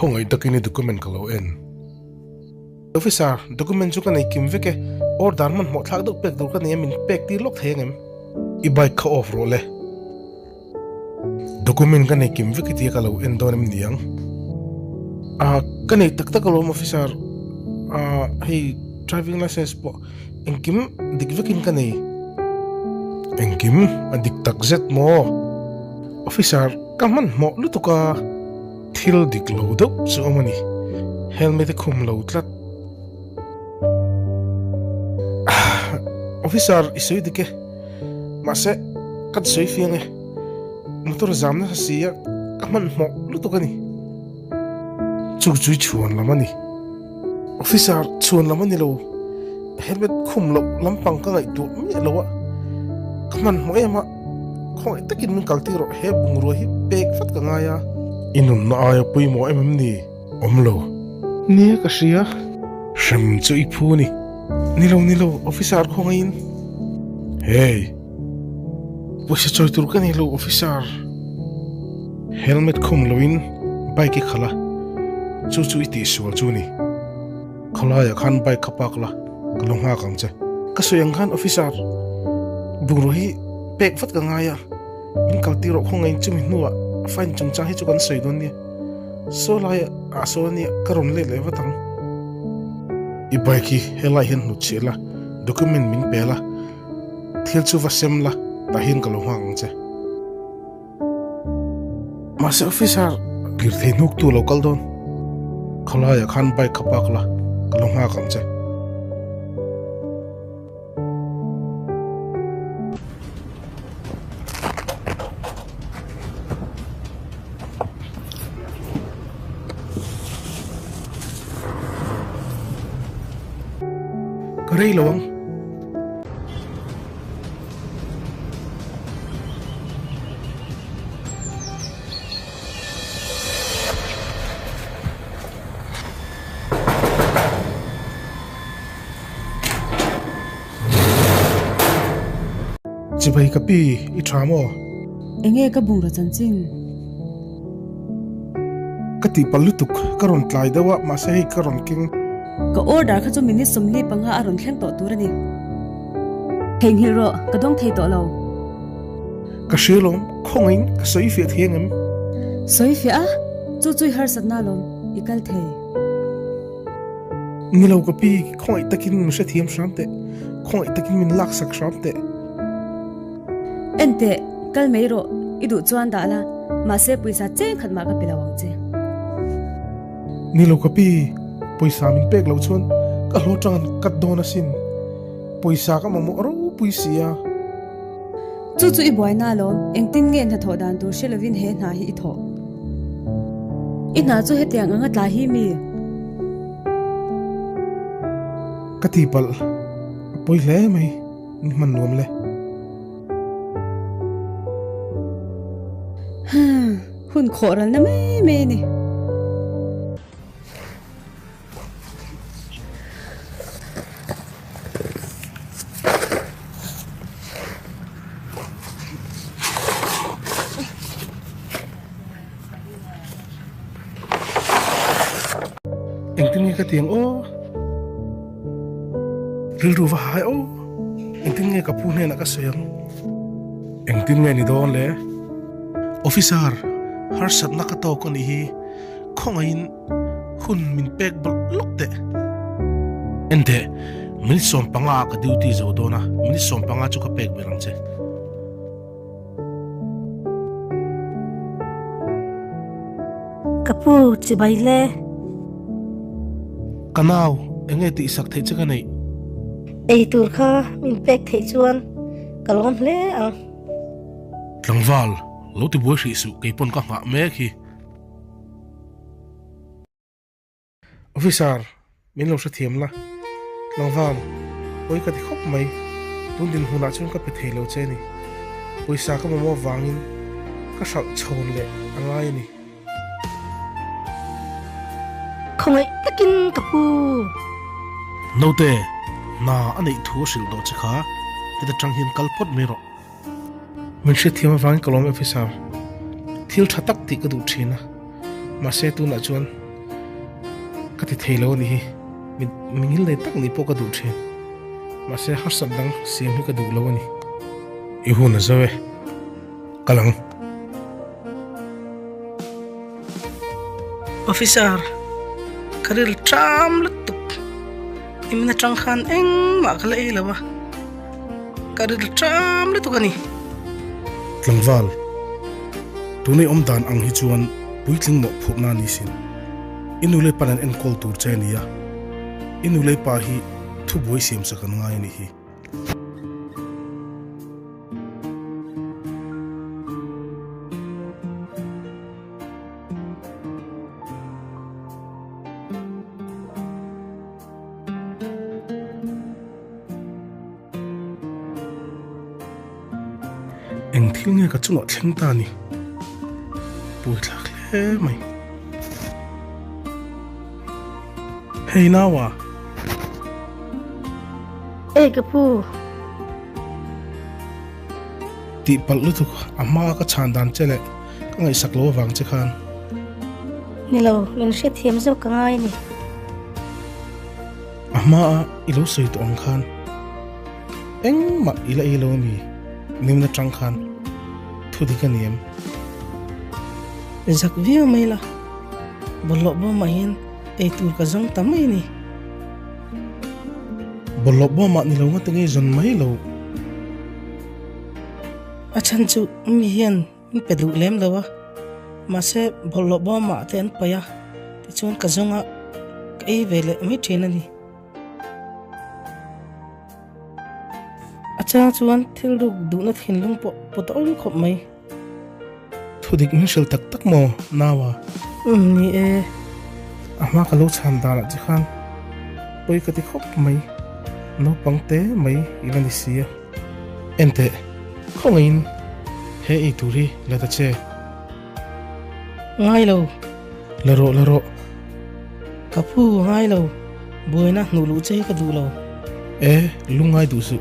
Khawngaih takin i document ka lo en. Officer, document chu ka nei kim vek e, order hmanhmawh thlak deuh pek tur ka nei a min pek tir lawk thei angem? I bike kha off rawh le. Document ka nei kim vek i tia ka lo en dawn em niang? Ah, ka nei tak tak alawm officer, ah hei driving licence pawh engkim dik vekin ka nei. Engkim a dik tak zet maw? Officer, ka hmanhmawh lutuk a. Thil dik lo deuh chu awm a ni. Helmet a khum lo tlat. Officer, i sawi dik e. Mahse, ka ti sawi fiang e. Motor zam nasa si a, ka hmanhmawh lutuk a ni. Chu chu i chhuan lam a ni. Officer, chhuan lam a ni lo. Helmet khum loh lampang ka ngaihtuah miah lo a. Ka hmanhmawh em a. Khawngaih takin min kal tir rawh, he bungrua hi pek vat ka ngai a. I nunna aia pawimawh em em ni? Awm lo. Nia ka hria. Hrem chu i phu ni. Ni lo, ni lo, officer khawngaihin. Hey! Pawisa chawi tur ka nei lo, officer. Helmet khum loin bike i khalh a, chu chu i tihsual chu ni. Khawlaiah khan bike kha park la, ka lo nghak ang che. Ka sawi ang khan officer, bungrua hi pek vat ka ngai a, min kal tir rawh khawngaih chumi hnuah fine chungchang hi chu kan sawi dawn nia. Saw lai ah saw ania ka rawn let leh vat ang. I bike hi helai hian hnut chhiah la, document min pe la, thil chu va sem la, tah hian ka lo nghak ang che. Mahse officer lirthei hnuktu lo kal dawn. Khawlaiah khan bike kha park la, ka lo nghak ang che. Ka rei lo ang. Chibai ka pi, i tha maw? Enge ka bungraw chanchin? Ka tihpalh lutuk, ka rawn tlai deuh a, mahse hei ka rawn keng. Ka order kha chu minute 45 a rawn thleng tawh tur a ni. Theihnghilh rawh, ka dawng thei tawh lo. Ka hria lawm, khawngaihin ka sawi fiah thei angem? Sawi fiah a, chu chu i harsatna lawm, i kal thei. Ni lo ka pi, khawngaih takin min hrethiam hram teh, khawngaih takin min laksak hram teh. En teh, kal mai rawh, i duh chuan dah la, mahse pawisa cheng khat mah ka pe lo ang che. Ni lo ka pi, pawisa min pek loh chuan ka hlawh tang an cut dawn asin. Pawisa ka mamawh ropui si a. Chu chu i buaina alawm, engtin nge hnathawh dan tur hre lovin he hna hi i thawh? I hna chu hetiang anga tla hi mi? Ka tihpalh a pawi hle mai, ni hman nuam le. Hun khawh ralna mai mai a ni. Engtin nge ka ti ang aw? Rilru va hai aw. Engtin nge ka pu hnenah ka sawi ang? Engtin nge ni dawn le? Officer, harsatna ka tawk a nih hi. Khawngaihin hun min pek bawlh lawk teh. Enteh, minute 15 ah ka duty zo dawn a, minute 15 chu ka pek ber ang che. Ka pu, chibai le. Ka nau, enge tihsak theih che ka neih? Ei tur kha min pek theih chuan ka lawm hle ang. Tlangval, lo ti buai hrih suh, keipawn ka nghah mek hi. Officer, min lo hrethiam la. Tlangval, pawi ka ti khawp mai. Tun dinhmunah chuan ka pe thei lo che a ni. Pawisa ka mamawh avangin ka hralh chhawn leh a ngai a ni. Khawngaih takin ka pu. Naute, hna a neih thu a hrilh dawh che kha, heta tang hian kal phawt mai rawh. Min hrethiam avangin ka lawm officer. Thil tha tak tih ka duh thin a, mahse tunah chuan. Ka ti thei lo a nih hi. Mi mi ngil nei tak nih pawh ka duh thin. Mahse harsat dang siam hi ka duh lo a ni. I hun a zo e. Kal ang. Officer, ka ril ṭam lutuk. Nimin aṭang khan engmah ka la ei lo a. Ka ril ṭam lutuk a ni. Tlangval, tunei awm dan ang hi chuan puitling mawhphurhna a ni sin. I nu leh pa'n an enkawl tur che a ni a, i nu leh pa hi thubuai siamsak an ngai a nih hi. Eng thil nge ka chungah thleng ta ni? Buaithlak hle mai. Hei naua! Ei ka pu! Tihpalh lutuk a hmaa ka chhan dan che leh ka ngaihsak lo avang che khan. Ni lo, min hrethiam zawk ka ngai a ni. A hmaa i lo sawi tawh ang khan engmah i la ei lo a mi? Nimna tang khan thu dik a ni em? Zak viau mai la, bawlhhlawh bawmah hian ei tur ka zawng ta mai a ni. Bawlhhlawh bawmah ni lo ngate ngei zawn mai lo. A chhan chu mi hian Min pe duh lem lo a, mahse bawlhhlawh bawmah te an paih a, tichuan ka zawng a, ka ei ve leh mai thin a ni. A chang chuan thil ruk duhna thinlung pawh pawt a awm khawp mai. Thudik min hrilh tak tak maw, Naua? Umm, ni e. A hma ka lo chhan danah che khan pawi ka ti khawp mai, naupang te mai i la ni si a. Enteh, khawngaihin he ei tur hi la ta che. Ngai lo. La rawh, la rawh. Ka phu ngai lo, buaina hnuh luh che hi ka duh lo. E, lungngai duh suh.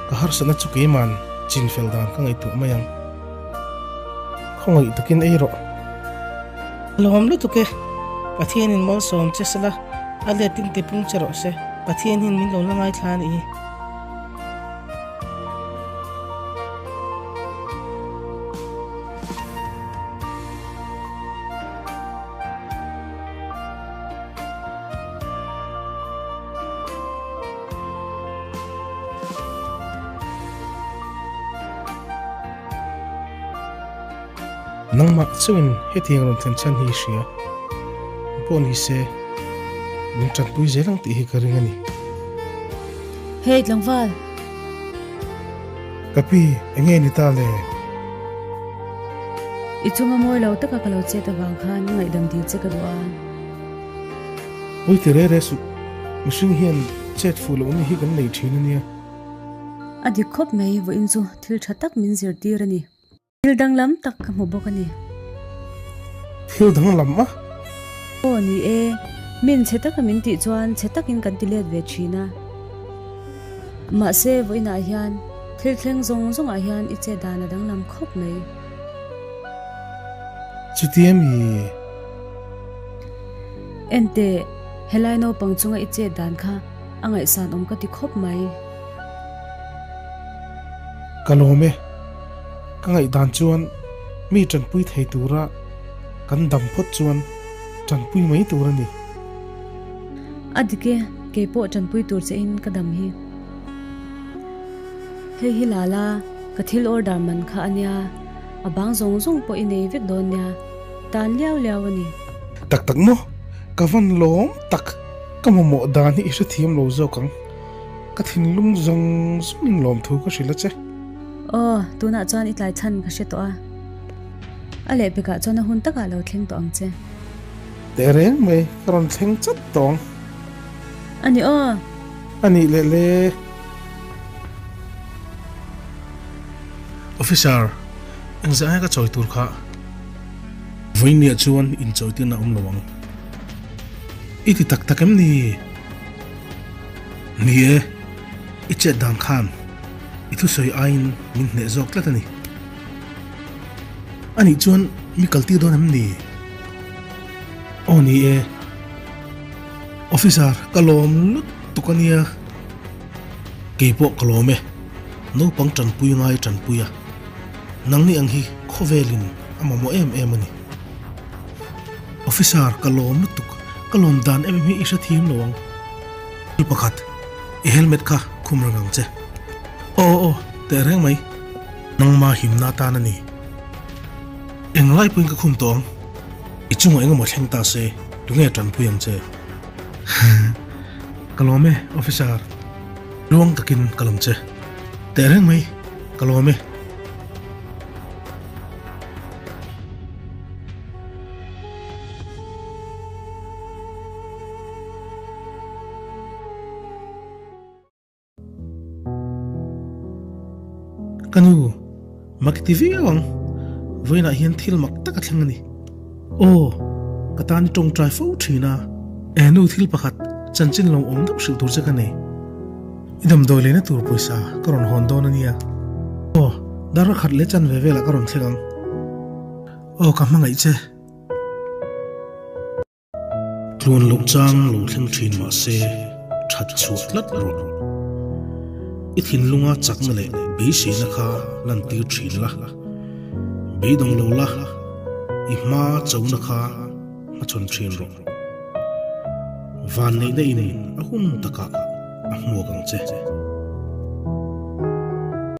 Ka harsatna chu keiman chin fel dan ka ngaihtuah mai ang. Khawngaih takin ei rawh. Lawm lutuk e. Pathianin malsawm che sela, a letin tipung che rawh se. Pathian hian min lo la ngaithla a nih hi. Nangmah chauhin hetiang rawn thlen chhan hi i hria. Pawh ni se, min tanpui zel ang tih hi ka ring a ni. Hey tlangval! Ka pi, enge ni ta le? I chunga mawi lo taka ka lo chet avang khan ngaihdam dil che ka duh a. Pawi ti re re suh, mihring hian chet fuh lohna hi kan nei thin a nia. A dik khawp mai, vawiin chu thil tha tak min zirtir a ni. Thil danglam tak ka hmu bawk a ni. Thil danglam a? Aw ni e, min chhe taka min tih chuan chhe takin kan ti let ve thin a. Mahse vawiinah hian thil thleng zawng zawngah hian i chet dan a danglam khawp mai. Chuti ami? Enteh, helai naupang chunga i chet dan kha a ngaihsan awm ka ti khawp mai. Ka lawm e. Ka ngaihdan chuan mi tanpui thei tura kan dam phawt chuan tanpui mai tur a ni. A dik e, kei pawh tanpui tur che in ka dam hi. Hei hi Lala, ka thil order man kha a nia, a bang zawng zawng pawh i nei vek dawn nia, tan liau liau a ni. Tak tak maw? Ka van lawm tak, ka mamawh dan hi i hrethiam lo zawk ang. Ka thinlung zawng zawngin lawmthu ka hrilh a che. Aw, tunah chuan i tlai chhan ka hre tawh a. A lehpekah chuan a hun takah lo thleng tawh ang che. Teh reng mai, ka rawn thleng chat tawh ang. A ni aw. A nih leh le. Officer, engzah nge ka chawi tur kha? Vawiinniah chuan inchawitirna a awm lo ang. I ti tak tak em ni? Ni e, i chet dan khan i thusawi aiin min hneh zawk tlat a ni. Anih chuan mi kaltir dawn em ni? Aw ni e. Officer, ka lawm lutuk a nia. Kei pawh ka lawm e. Naupang tanpui ngai tanpui a. Nangni ang hi khawvelin a mamawh em em a ni. Officer, ka lawm lutuk. Ka lawm dan em em hi i hrethiam lo ang. Thil pakhat, i helmet kha khum reng ang che. Aw aw, teh reng mai. Nangma himna atan a ni. Englai pawhin ka khum tawh ang. I chungah engemaw thleng ta se, tunge tanpui ang che? Ka lawm e, officer. Luang takin ka lawm che. Teh reng mai, ka lawm e. Ka nu, mak i ti viau ang. Vawiinah hian thil mak tak a thleng a ni. Aw, ka tan i tawngtai fo thin a. E nu, thil pakhat chanchin lo awm deuh hrilh tur che ka nei. I damdawi leina tur pawisa ka rawn hawn dawn a nia. Aw, dar khat leh chan ve velah ka rawn thleng ang. Aw, ka hmangaih che. Tluan loh chang lo thleng thin mah se that chhuah tlat rawh. I thinlunga chakna leh beiseina kha lantir thin la. Beidawng lo la, i hma chona kha hmachhawn thin rawh. Vanneihna in a hun takah a hmuak ang che.